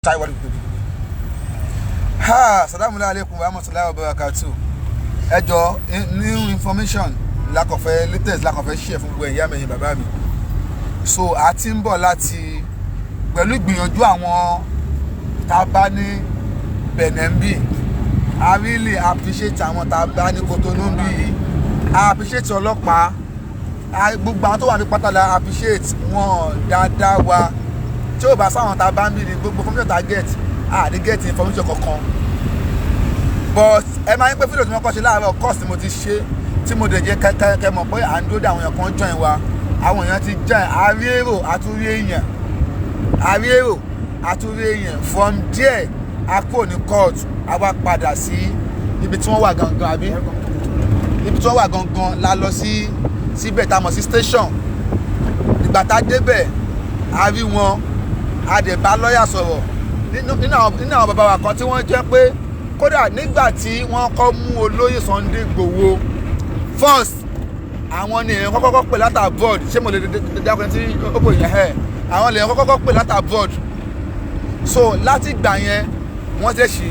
Táíwá. Ha, salamu alaykum wa rahmatulahi wa barakatu. Ẹ jọ, new information lakọfẹ, latest lakọfẹ share fún gbogbo ẹ̀yà mẹ́yìn bàbá mi. So a ti ń bọ̀ láti pẹ̀lú ìgbìyànjú àwọn tá a bá ní Benin bí. I really appreciate àwọn tá a bá ní Cotonou bí yìí. I appreciate ọlọ́pàá, gbogbo àwọn tó wà ní pátá la appreciate wọn dáadáa wa. Tí ò bá sáwọn tá a bá ń bí ni gbogbo information tá a get, a ní get information kankan. But ẹ máa ń pẹ́ fídíò tí wọ́n kọ́ ṣe láàárọ̀ course tí mo ti ṣe, tí mo dẹ̀ jẹ́ kẹ́kẹ́ mọ̀ pé à ń dúró de àwọn èèyàn kan join wa. Àwọn èèyàn ti join, àrí èrò, àtúrí èèyàn, àrí èrò, àtúrí èèyàn. From there, a kúrò ní court, a wá padà sí ibi tí wọ́n wà gangan, àbí ibi tí wọ́n wà gangan la lọ sí síbẹ̀ tá a mọ̀ sí station. Ìgbà tá a débẹ̀, a rí wọn, a dẹ̀ bá lọ́ọ̀yà sọ̀rọ̀. Nínú àwọn bàbá wa kan tí wọ́n jẹ́ pé kódà nígbà tí wọ́n kọ́ mú olóyè Sunday Igboho first, àwọn ni èèyàn kọ́kọ́ pè láti abroad. Ṣé mo lè dákun tí ó pè yẹn ẹ̀? Àwọn lèèyàn kọ́kọ́ pè láti abroad. So láti ìgbà yẹn, wọ́n ṣe ṣì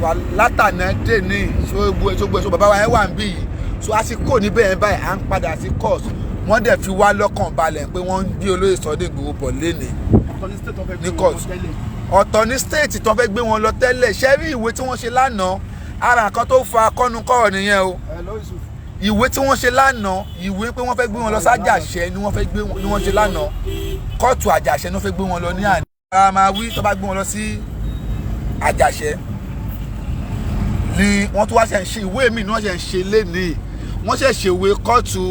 wà látànà dé ní ṣogbo ṣogbo. So bàbá wa yẹn wà ń bí yìí. So a ti kò níbẹ̀ yẹn báyìí, à ń padà sí court. Wọ́n dẹ̀ fi wá lọ́kàn balẹ̀ pé wọ́n ń gbé olóyè Sunday Igboho bọ̀ lénìí ní court. Ọ̀tọ̀ ní state tó fẹ́ gbé wọn lọ tẹ́lẹ̀. Ṣé rí ìwé tí wọ́n ṣe lánàá? Ara nǹkan tó fa kọ́nukọ́rọ̀ nìyẹn o. Ìwé tí wọ́n ṣe lánàá, ìwé pé wọ́n fẹ́ gbé wọn lọ sájàṣẹ́ ni wọ́n fẹ́ gbé ni wọ́n ṣe lánàá. Kóòtù Àjàṣẹ́ ni wọ́n fẹ́ gbé wọn lọ ní àná. Ara máa wí tó bá gbé wọn lọ sí Àjàṣẹ́ ni wọ́n tún wá ṣe ń ṣe ìwé mi ni wọ́n ṣe ń ṣe lénìí. Wọ́n ṣe ṣèwé kóòtù,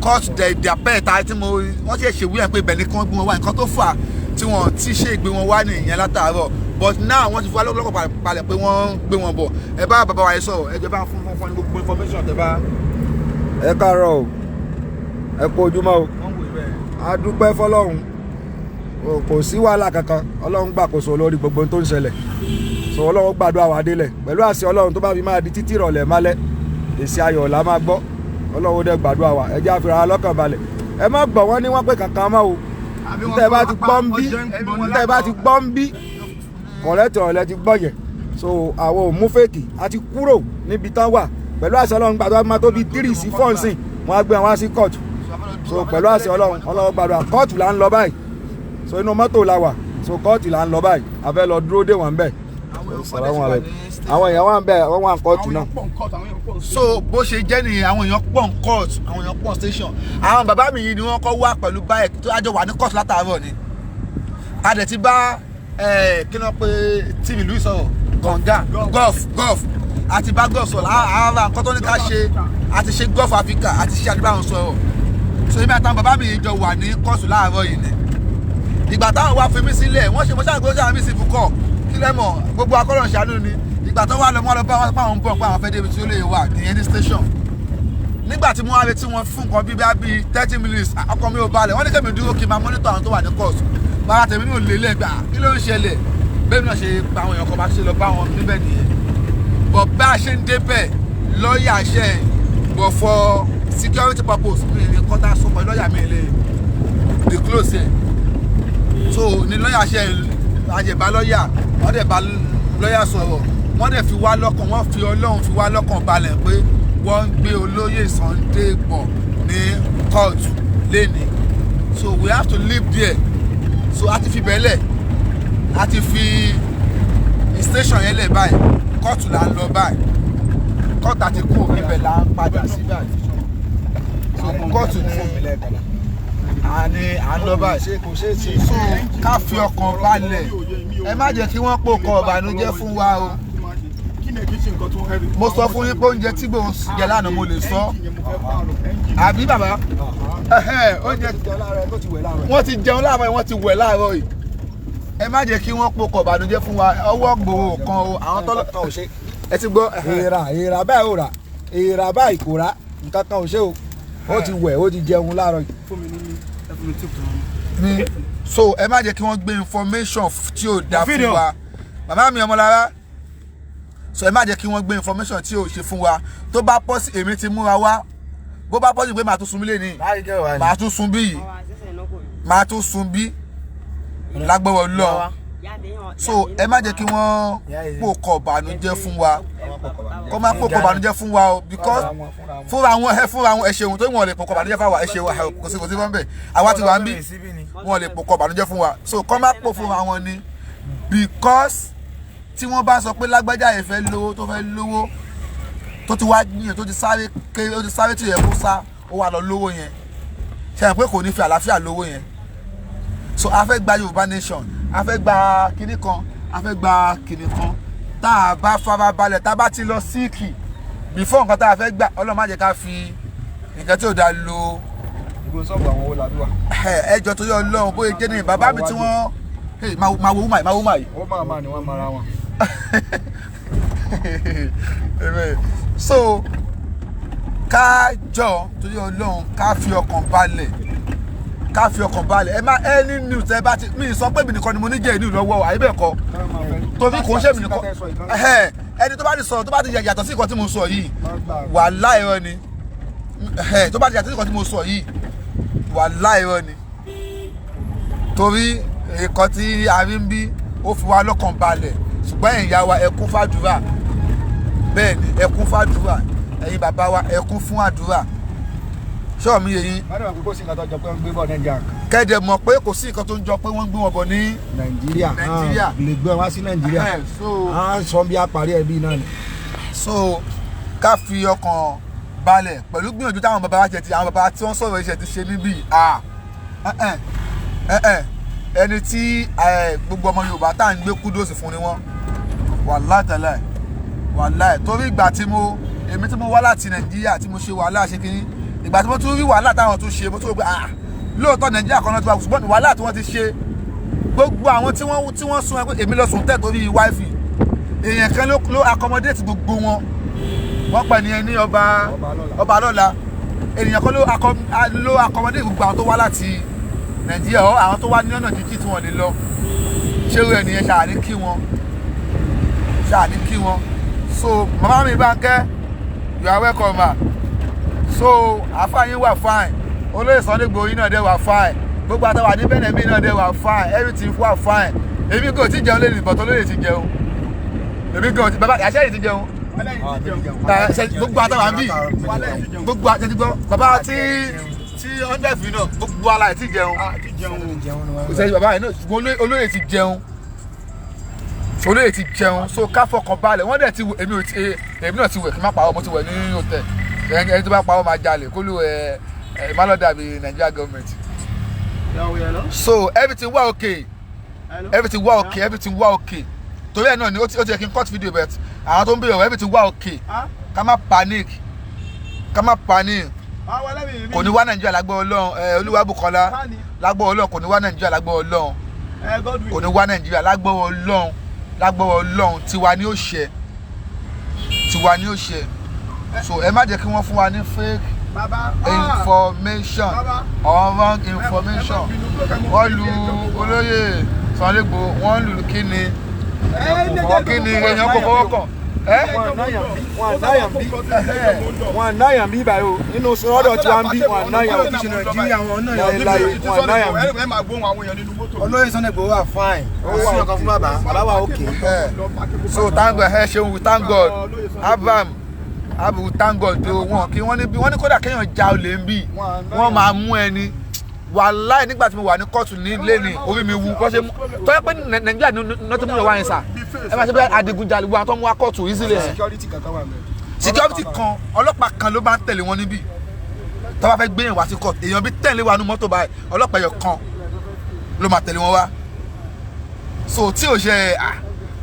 court d'appel ta tí mo wọ́n ṣe ṣèwé yẹn pé ibẹ̀ ni kí wọ́n gbé wọn wá. Nǹkan tó fà tí wọ́n ti ṣe ìgbé wọn wá nìyẹn látàárọ̀. But now, wọ́n ti fi wá lọ́kọ̀ palẹ̀ pé wọ́n ń gbé wọn bọ̀. Ẹ bá bàbá wa yẹn sọ̀rọ̀. Ẹ jẹ́ bá fún fún ní gbogbo information tẹ bá. Ẹ káàárọ̀ o, ẹ kú ojúmọ́ o. Wọ́n wò bẹ́ẹ̀. A dúpẹ́ fọlọ́run o, kò sí wàhálà kankan. Ọlọ́run gbàkóso lórí gbogbo ohun tó ń ṣẹlẹ̀. So Ọlọ́run gbàdúrà wá délẹ̀ pẹ̀lú àṣẹ Ọlọ́run. Tó bá fi máa di títí ìrọ̀lẹ́ málẹ̀, èsì ayọ̀ la máa gbọ́. Ọlọ́run ó dẹ̀ gbàdúrà wa. Ẹ jẹ́ àfihàn wa lọ́kàn balẹ̀. Ẹ má gbọ́ wọ́n ní wọ́n pé kankan mọ́ o. Tẹ́ ẹ bá ti gbọ́ ń bí, tẹ́ ẹ bá ti gbọ́ ń bí, correct ọ̀rọ̀ ti gbọ́ yẹn. So àwọn ò mú fake. A ti kúrò níbi tán wà. Pẹ̀lú àṣẹ Ọlọ́run, gbàdúrà máa tó bí 3 sí 4 nsìn, wọ́n á gbé wọn wá sí kóòtù. So pẹ̀lú àṣẹ Ọlọ́run, Ọlọ́run gbàdúrà. Kóòtù là ń lọ báyìí. So inú mọ́tò la wà. So kóòtù là ń lọ báyìí, a fẹ́ lọ dúró dè wọ́n bẹ́ẹ̀. Salamu alaikum. Àwọn èèyàn wà ń bẹ̀, wọ́n wà ń kóòtù náà. So bó ṣe jẹ́ nìyẹn. Àwọn èèyàn pọ̀ ń court, àwọn èèyàn pọ̀ station. Àwọn bàbá mi yìí ni wọ́n kọ́ wá pẹ̀lú báyìí tó àjọ wà ní court látàárọ̀ ni. A dẹ̀ ti bá kí ló pé tv louis sọ̀rọ̀, kànga golf golf, àti bá golf sọ̀rọ̀. Ara nǹkan tó ní ká ṣe, àti ṣe Gulf Africa, àti ṣe àdúrà wọn sọ̀rọ̀. So èmi àtàwọn bàbá mi yìí jọ wà ní kóòtù láàárọ̀ yìí ni. Ìgbà táwọn wá fi mí sílẹ̀, wọ́n ṣe mo ṣáà gbọ́dọ̀ àmì sí fún kọ́ kí lẹ́mọ̀ gbogbo akọ́lọ̀ ṣàánú ni. Ìgbà tó wà lọ, wọ́n lọ bá wọn pé àwọn ń bọ̀, pé àwọn fẹ́ débi tí ó lè wà nìyẹn ní station. Nígbà tí mo wá retí wọn fún nǹkan bíi 30 minutes, ọkọ mi ò balẹ̀. Wọ́n ní kẹ́mi dúró kí n máa monitor àwọn tó wà ní court. Bára tèmi náà lè lẹ́gbàá, kí ló ń ṣẹlẹ̀? Bẹ́ẹ̀ náà ṣe pa àwọn èèyàn kan bá ṣe lọ bá wọn níbẹ̀ nìyẹn. But bá a ṣe ń débẹ̀, lọ́ọ̀yà ṣe, but for security purpose, mi ní kọ́tà sọ pé lọ́ọ̀yà mi lè disclose ẹ̀. So ní lọ́ọ̀yà ṣe àjẹbá lọ́ọ̀yà, wọ́n dẹ̀ bá lọ́ọ̀yà sọ̀rọ̀, wọ́n dẹ̀ fi wá lọ́kàn, wọ́n fi Ọlọ́run fi wá lọ́kàn balẹ̀ pé wọ́n ń gbé olóyè Sunday bọ̀ ní court lénìí. So we have to leave there. So a ti fi bẹ́lẹ̀, a ti fi station yẹn lẹ̀ báyìí. Kóòtù là ń lọ báyìí. Kóòtù àti kú, ibẹ̀ là ń padà sí báyìí. So kóòtù ni à ní à ń lọ báyìí. So ká fi ọkàn balẹ̀. Ẹ má jẹ́ kí wọ́n pòkọ ọ̀bànújẹ́ fún wa o. Mo sọ fún yín pé oúnjẹ tí gbòòn jẹ lánàá, mo lè sọ, àbí bàbá? Oúnjẹ wọ́n ti jẹun láàárọ̀, wọ́n ti wẹ̀ láàárọ̀ yìí. Ẹ má jẹ́ kí wọ́n pòkọ ọ̀bànújẹ́ fún wa. Ọwọ́ gbòòrò kan o, àwọn tọ́lọ́ ẹ ti gbọ́. Èèrà, èèrà báyìí ò rà, èèrà báyìí kò rà. Nǹkan kan ò ṣe o. Ó ti wẹ̀, ó ti jẹun láàárọ̀ yìí. Ní so ẹ má jẹ́ kí wọ́n gbé information tí ò dáa fún wa, bàbá mi ọmọlára. So ẹ má jẹ́ kí wọ́n gbé information tí ò ṣe fún wa. Tó bá pọ́ sí, èmi ti múra wá. Bó bá pọ́ sí pé màá tún sun mí lé ní, màá tún sun bí yìí, màá tún sun bí lágbọ́wọ́ lọ. So ẹ má jẹ́ kí wọ́n pòkọ̀ bànújẹ́ fún wa, kó má pòkọ̀ bànújẹ́ fún wa o, because fúnra wọn, ẹ fúnra wọn, ẹ ṣeun, tó wọn lè pòkọ̀ bànújẹ́ fún wa. Ẹ ṣeun, kò sí fún bẹ́ẹ̀, àwa ti wà ń bí, wọn lè pòkọ̀ bànújẹ́ fún wa. So kó má pò fúnra wọn ni, because tí wọ́n bá sọ pé lágbájá yẹn fẹ́ lówó, tó fẹ́ lówó, tó ti wá yíyan, tó ti sáré kéré, ó ti sáré tí ó yẹ kó sá, ó wà lọ lówó yẹn, ṣe é pé kò ní fi àlàáfíà lówó yẹn? So a fẹ́ gba Yorùbá nation, a fẹ́ gba kinní kan, a fẹ́ gba kinní kan. Tá a bá fara balẹ̀, tá a bá ti lọ síìkì before nǹkan tá a fẹ́ gbà, Ọlọ́run má jẹ́ ká fi nǹkan tí ò dáa lo. Ibo sọ́ọ̀bù àwọn owó làbí wà. Ẹjọ́ tó yọ Ọlọ́run, bóyá jẹ́ ní bàbá mi tí wọ́n máa wo wúmà yìí, máa wo wúmà yìí. Ó máa máa ní wọ́n mara wọn. So ká jọ torí Ọlọ́run, ká fi ọkàn balẹ̀, ká fi ọkàn balẹ̀. Ẹ má any news ẹ bá ti mi sọ pé mi nìkan ni mo ní jẹ́ ìlú lọ́wọ́, àyè bẹ́ẹ̀ kọ́, torí kò ń ṣe mi nìkan. Ẹni tó bá ti sọ̀rọ̀, tó bá ti yàtọ̀ sí nǹkan tí mo sọ yìí, wàláhì irọ́ ni. Tó bá ti yàtọ̀ sí nǹkan tí mo sọ yìí, wàláhì irọ́ ni, torí nǹkan tí a rí ń bí, ó fi wá lọ́kàn balẹ̀. Ṣùgbọ́n ẹ̀yin ìyá wa, ẹ kún fàdúrà. Bẹ́ẹ̀ ni, ẹ kún fàdúrà. Ẹ̀yin bàbá wa, ẹ kún fún àdúrà. Ṣọ́ọ̀ mi yé yín? Wọ́n dẹ̀ mọ̀ pé kò sí nǹkan tó jọ pé wọ́n gbé bọ̀ Nàìjíríà kan. Kẹ́dẹ̀ mọ̀ pé kò sí nǹkan tó ń jọ pé wọ́n ń gbé wọn bọ̀ ní Nàìjíríà. Nàìjíríà. Lè gbé wọn wá sí Nàìjíríà. So À ń sọ bí a parí ẹ̀ bí náà ni. So ká fi ọkàn balẹ̀ pẹ̀lú gbìyànjú táwọn bàbá wa jẹ ti, àwọn bàbá tí wọ́n sọ̀rọ̀ iṣẹ́ ti ṣe níbí. Ẹni tí gbogbo ọmọ Yorùbá tá à ń gbé kudos fún ni wọ́n, wàláì tàláì, wàláì. Torí ìgbà tí mo, èmi tí mo wá láti Nàìjíríà, tí mo ṣe wàhálà ṣe kínní, ìgbà tí mo tún rí wàhálà táwọn tún ṣe, mo tún rò pé, ah, lóòótọ́ Nàìjíríà kan náà ti wá, ṣùgbọ́n wàhálà tí wọ́n ti ṣe, gbogbo àwọn tí wọ́n sún ẹ pé èmi lọ sùn tẹ̀ torí wifi, èèyàn kan ló accommodate gbogbo wọn. Wọ́n pè ní ẹni ọba ọba lọ́la. Ènìyàn kan ló accommodate gbogbo àwọn tó wá láti Nàìjíríà ọ, àwọn tó wá ní ọ̀nà jíjìn tí wọ́n lè lọ. Ṣé irú ẹnìyẹn ṣàní kí wọn, ṣàní kí wọn? So màmá mi Bánkẹ́, you are welcome, ma. So àfààní wà fine, olóyè Sunday Igboho yìí náà dẹ̀ wà fine, gbogbo àtàwà ní Benin bí náà dẹ̀ wà fine, everything wà fine. Èmi kò tí jẹun lẹ́nu ìbọ̀tọ̀, olóyè ti jẹun. Èmi kò tí, bàbá àṣẹ yìí ti jẹun. Gbogbo àtàwà ń bì, gbogbo àtẹ̀tí gbọ́ bàbá tí hundred fi náà, gbogbo ala ẹ̀ ti jẹun. Kò sẹ́yìn bàbá yẹn náà, ṣùgbọ́n olóyè ti jẹun, olóyè ti jẹun. So ká fọkàn balẹ̀. Wọ́n dẹ̀ ti wẹ̀. Èmi ò ti, èmi náà ti wẹ̀, kí n má parọ́, mo ti wẹ̀ ní hotel. Ẹni tó bá parọ́ máa jalè kó lù ẹ ẹ má lọ dàbí Nigeria government. So everything wà okay, everything wà okay, everything wà okay. Torí ẹ̀ náà ni ó ti yẹ kí n cut video, but àwọn tó ń bèrè ọ̀rọ̀, everything wà okay. Ká má panic, ká má panic. Kò ní wá Nàìjíríà lágbó Ọlọ́run. Ẹ Olúwabùkọ́lá, lágbó Ọlọ́run, kò ní wá Nàìjíríà lágbó Ọlọ́run. Kò ní wá Nàìjíríà lágbó Ọlọ́run, lágbó Ọlọ́run. Tiwa ni ó ṣe, tiwa ni ó ṣe. So ẹ má jẹ́ kí wọ́n fún wa ní fake information or wrong information. Wọ́n lu olóyè Sunday Igboho, wọ́n lù kí ni, kí ni èèyàn kò fọwọ́ kàn ẹ́. Wọn náyàn bí báyìí o, nínú sọ́dọ̀ tí wọ́n ń bí, wọn náyàn o. Nàìjíríà, wọn náà. Láyé, wọn náyàn bí. Olóyè Sunday Igboho wà fine, ó sí ọkàn fún bàbá, bàbá wà òkè. So thank God, ẹ ṣeun. We thank God, Abraham abu, thank God o. Wọn kí wọ́n ní bí wọ́n ní kódà kéèyàn já olè ń bì, wọ́n máa mú ẹni. Wàláì, nígbà tí mo wà ní kóòtù ní lẹ́ni, orí mi wú kọ́ ṣe mú tọ́yẹ́ pé Nàìjíríà ní tó mú ìwà yẹn sà. Ẹ máa ṣe bí adigunjalè, wo àwọn tó mú wá kóòtù easily ẹ̀. Security kankan wà mẹ́. Security kan, ọlọ́pàá kan ló máa ń tẹ̀lé wọn níbí. Tó bá fẹ́ gbé yẹn wá sí court, èèyàn bí tẹ̀lé wa ní mọ́tò báyìí, ọlọ́pàá yẹn kan ló máa tẹ̀lé wọn wá. So tí ò ṣe ah,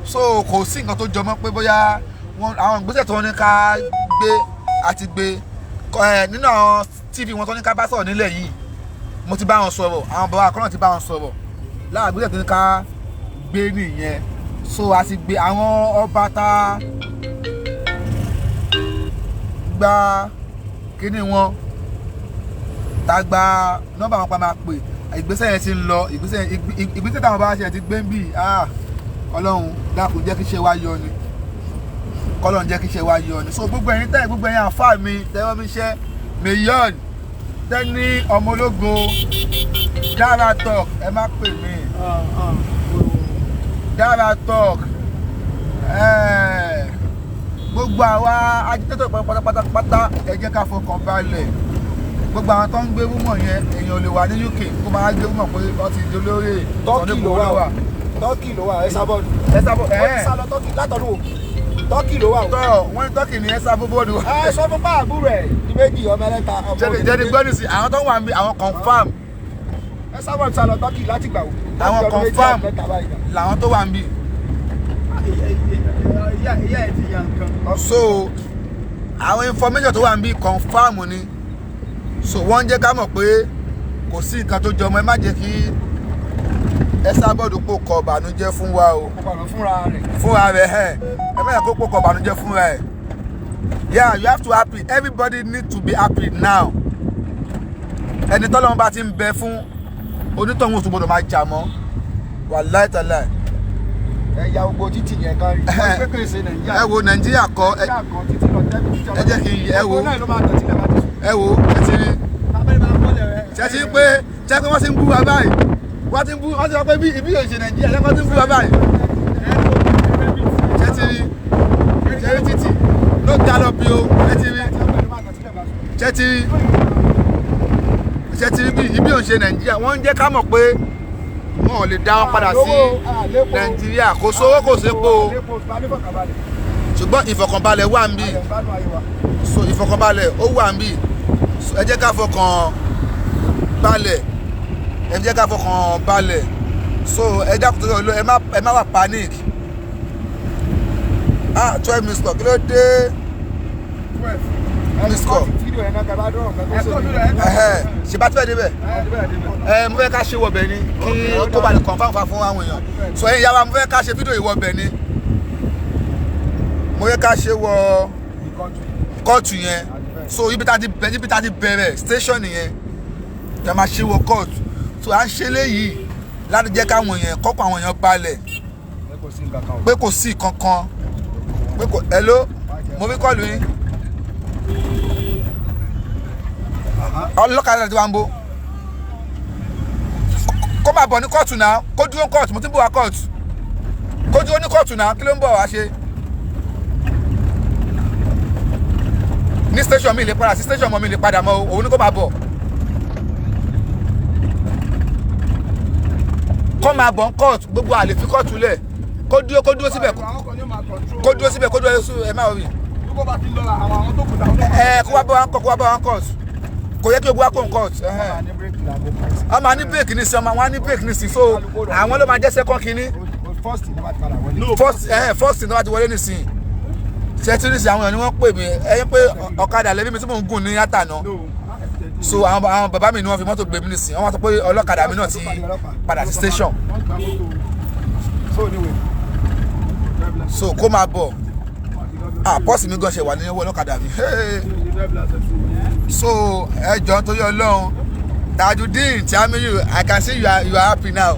so kò sí nǹkan tó jọmọ́ pé bóyá wọn, àwọn ìgbésẹ̀ tó ní ká gbé àti gbé ẹ nínú àwọn TV wọn tó ní ká bá sọ̀rọ̀ nílẹ̀ yìí, mo ti bá wọn sọ̀rọ̀, àwọn bàbá akọ́nà ti bá wọn sọ̀rọ̀ lára ìgbésẹ̀ tó ní ká gbé nìyẹn. So a ti gbé àwọn ọba tá gba kíní wọn, tá gba nọ́mbà wọn pa máa pè. Ìgbésẹ̀ yẹn ti ń lọ, ìgbésẹ̀ táwọn bá ṣe ti gbé ń bì. Ah, Ọlọ́run dákun, jẹ́ kí iṣẹ́ wa yọ ni, kọ́lọ́run jẹ́ kí iṣẹ́ wa yọ ni. So gbogbo ẹ̀yin tẹ́, gbogbo ẹ̀yin àfáà mi tẹ́wọ́ mi ṣẹ́ mayon tẹ́ ní ọmọ ológo dára talk, ẹ má pè mí. Dára talk. Gbogbo àwa agitator pátápátápátá, ẹ jẹ́ ká fọkàn balẹ̀. Gbogbo àwọn tó ń gbé rumour yẹn, èèyàn ò lè wà ní UK kó máa gbé rumour pé wọ́n ti di olóyè. Turkey ló wà o, Turkey ló wà, Esabod. Esabod. Ó ti sá lọ Turkey látọdún o, Turkey ló wà o. Tọ́ wọ́n ní Turkey ní Esabod. Ẹ sọ fún báàbù rẹ̀ di méjì, ọmọ ẹlẹ́ta, ọmọ Jẹ́ni jẹ́ni gbọ́dọ̀ sí àwọn tó wà níbi, àwọn confam. Esabod sá lọ Turkey láti gbà wò. Àwọn confam làwọn tó wà níbí. Ìyá ẹ ti ya nǹkan. So àwọn information tó wà níbí confam ni. So wọ́n ń jẹ́ ká mọ̀ pé kò sí nǹkan tó jọmọ́. Ẹ má jẹ́ kí Esabod pò kọ ìbànújẹ́ fún wa o. Ọkọ̀ fúnra rẹ̀. Fúnra rẹ̀. Ẹ má yẹ kó pò kọ ìbànújẹ́ fúnra ẹ̀. Yeah, you have to happy. Everybody need to be happy now. Ẹni tọ́lọ́run bá ti ń bẹ fún onítọ̀hún, ò tún gbọ́dọ̀ máa jà mọ́, wàláì tàláì. Ẹ ya gbogbo títì yẹn kan rí. Wọ́n pé kèsè Nàìjíríà. Ẹ wo Nàìjíríà kọ́ ẹ. Nàìjíríà kan títí lọ tẹ́bí títí. Ẹ jẹ́ kí n ẹ wo. Gbogbo náà ló máa tẹ̀ sílẹ̀ bá ti sùn. Ẹ wo, ẹ ti rí. Abẹ́rẹ́ máa bọ́lẹ̀ rẹ. Ṣe ti ń pé ṣe pé wọ́n ti ń bú wa báyìí, wọ́n ti ń bú, wọ́n ti sọ pé bí ibi yóò ṣe Nàìjíríà, ṣe wọ́n ti ń bú wa báyìí. Ṣe ti rí? Ṣe rí títì ló gallop o? Ẹ ti rí? Ṣe ti rí? Ṣe ti rí bí ibi yóò ṣe Nàìjíríà? Wọ́n ń jẹ́ ká mọ̀ pé wọn ò lè dá wọn padà sí Nàìjíríà. Kò sówó, kò sépo, ṣùgbọ́n ìfọ̀kànbalẹ̀ wà ń bí. So ìfọ̀kànbalẹ̀ ó wà ń bí. So ẹ jẹ́ ká fọkàn balẹ̀, ẹ jẹ́ ká fọkàn balẹ̀. So ẹ dákun tó lọ, ẹ má wà panic. Ah, 12 missed call, kí ló dé? Miss call. Ẹhẹ́, ṣe bá tí fẹ́ débẹ̀ ẹ, mo fẹ́ ká ṣe wọ̀bẹ̀ ni kí kó ba lè confirm fa fún àwọn èèyàn. So ẹ̀yin yàrá, mo fẹ́ ká ṣe fídíò ìwọ̀bẹ̀ ni, mo fẹ́ ká ṣe wọ kóòtù yẹn. So ibi tá ti bẹ̀rẹ̀ station yẹn, tá máa ṣe wọ kóòtù. So à ń ṣe léyìí láti jẹ́ káwọn èèyàn kọ́kọ́, àwọn èèyàn balẹ̀ pé kò sí kankan, pé kò. Hello, mo fi call yín. Ọlọ́kadà tí wàá ń bó kó máa bọ̀ ní kóòtù náà, kó dúró ní kóòtù. Mo ti ń bọ̀ wá kóòtù, kó dúró ní kóòtù náà. Kí ló ń bọ̀ wá ṣe ní station? Mi lè padà sí station mọ́, mi lè padà mọ́ o. Òun ní kó máa bọ̀, kó máa bọ̀ ní kóòtù. Gbogbo àlè fi kóòtù lẹ̀, kó dúró, kó dúró síbẹ̀, kó dúró síbẹ̀, kó dúró síbẹ̀. Ẹ má rí ẹ, kó wá bá wa kó wá bá wa kóòtù. Kò yẹ kí ogun wa kó kóòtù. A máa ní break ní sí, ọmọ wọn á ní break ní sí. So àwọn ló máa jẹ́ second kínní. First ní bá ti padà wọlé. First ní wọ́n ti wọlé nísìnyí. Ṣẹ́tírìsì, àwọn èèyàn ni wọ́n pè mí ẹ̀yìn pé ọ̀kadà lẹ́bí mi tí mò ń gùn ní àtàná. So àwọn bàbá mi ni wọ́n fi mọ́tò gbé mi nísìnyí. Wọ́n wá sọ pé ọlọ́kadà mi náà ti padà sí station. So anyway. So kó máa bọ̀. Ah, pọ́ọ̀sì mi gan ṣe wà ní ọwọ́ ọlọ́kadà mi. Hey. So ẹ jọ̀ọ́, nítorí Ọlọ́run, Tajudeen Tiamiyu, I can see you are happy now.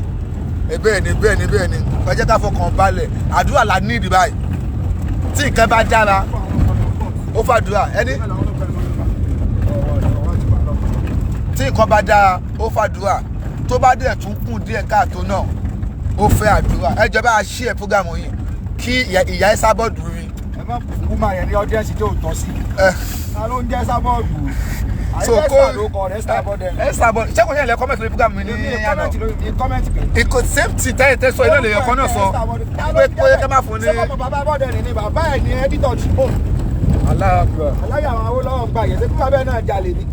Bẹ́ẹ̀ ni, bẹ́ẹ̀ ni, bẹ́ẹ̀ ni. Ẹ jẹ́ ká fọkàn balẹ̀. Àdúrà la ní ìdí báyìí. Tí nǹkan bá dára, ó fàdúrà. Ẹni tí nǹkan bá dára, ó fàdúrà. Tó bá dẹ̀ tún kùn díẹ̀ káàtó náà, ó fẹ́ àdúrà. Ẹ jọ̀ọ́, bá a ṣí ẹ̀ program yìí kí ìyá Esabod rí. Ẹ má fún woman yẹn ní audience tí ò tọ́ sí. Ta ló ń jẹ́ Sábọ̀dù? So kó ló kọ rẹ̀ Sábọ̀dù ẹ̀. Esabod, ṣé kò ṣe ilẹ̀ comment lórí program mi ní àná? Comment kẹ̀. Ìkò same thing tẹ́yìn tẹ́ sọ, iná lè yọkan náà sọ pé pé ká má fún ní. Ṣé bàbá bàbá bọ́dẹ̀ ni bàbá ẹ̀ ní editor Tribune? Aláàbò. Aláya àwọn Awólọ́wọ̀ gbà yẹn, ṣé kí bàbá ẹ̀ náà jalè ni?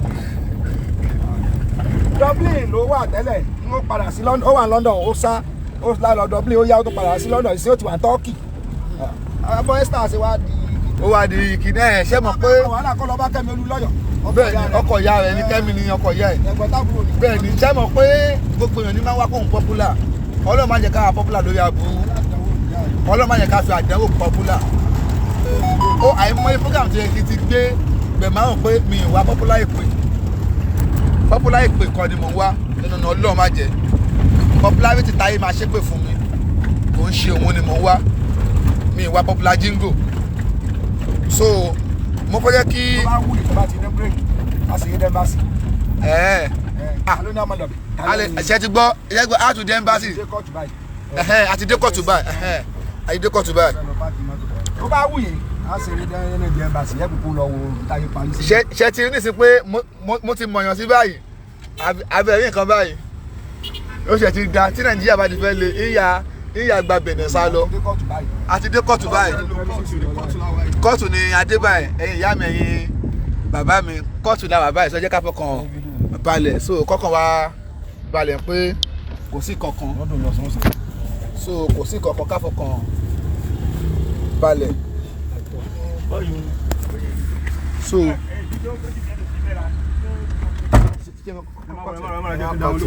Dublin ló wà tẹ́lẹ̀, ó padà sí London. Ó wà ní London, ó sá, ó lá lọ Dublin, ó yá, ó tún padà sí London, ìsìn ó ti wà ní Turkey. Àbọ̀ Esther ṣe wá di. Ó wá di kìnìún ẹ̀, ṣé mọ̀ pé. Wàhálà kọ́ lọ bá Kẹ́mi Olúlọ́yọ̀. Bẹ́ẹ̀ ni, ọkọ ìyá rẹ̀ ní Kẹ́mi ní ọkọ ìyá ẹ̀. Ẹ̀gbọ́n tábúrò ní. Bẹ́ẹ̀ ni, ṣé mọ̀ pé gbogbo èèyàn ní máa ń wá kóhun popular. Ọlọ́run má jẹ́ ká wà popular lórí aburú. Ọlọ́run má jẹ́ ká fi àdánwò popular. Ó àìmọye program tó yẹ kí n ti gbé gbẹ̀ márùn pé mi ì wá popular, ìpè popular, ìpè kan ni mò ń wá nínú ọ̀nà. Ọlọ́run má jẹ́ popularity táyé máa ṣépè fún mi. Kò ń ṣe òun ni mò ń wá. Mi ì wá popular jingo. So mo fẹ́ jẹ́ kí. Tó bá wù ní, tó bá ti ní break, a sì yé dẹ́mbàsì. Ẹ̀ẹ́. Ah, ló ní àmọ́ lọ. Alẹ ṣe ti gbọ́, ẹ gbọ́ out to the embassy. Ṣé kóòtù báyìí? Ẹ̀hẹ́n, a ti dé kóòtù báyìí. Ẹ̀hẹ́n, a ti dé kóòtù báyìí. Tó bá wù yín, a ṣe eré dẹ́rẹ́ embassy yẹ kúkú lọ wo táyé parí sí. Ṣe ti rí nísìnyí pé mo ti mọ̀yàn sí báyìí, abẹ́rẹ́ nǹkan báyìí ó ṣe ti da tí Nàìjíríà bá ti fẹ́ lé ìyá gba Benin sá lọ. Dé kóòtù báyìí. A ti dé kóòtù báyìí. Kóòtù ni adébáyé. Ẹ̀yin ìyá mi, ẹ̀yin bàbá mi, kóòtù la wà báyìí. Sọ jẹ́ ká fọkàn balẹ̀, so kọ́kàn wa balẹ̀ pé kò sí kankan, so kò sí kankan, ká fọkàn balẹ̀. So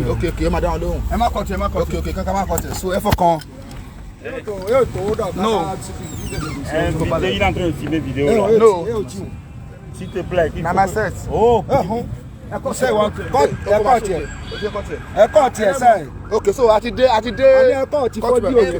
ok, ẹ máa dá wọn lóhùn. Ẹ má kọtù, ẹ má kọtù. Ok, kankan má kọtẹ̀, so ẹ fọkàn. Yóò tó dọ̀. No. Il est en train de filmer vidéo là. No. S'il te plaît. Il Na faut my que- set. Oh. Ẹ̀kọ́ tiẹ̀, ẹ̀kọ́ tiẹ̀ sẹ́yìn. Ok, so a ti dé, a ti dé. A ní ẹ̀kọ́ ti fọ́jú òye.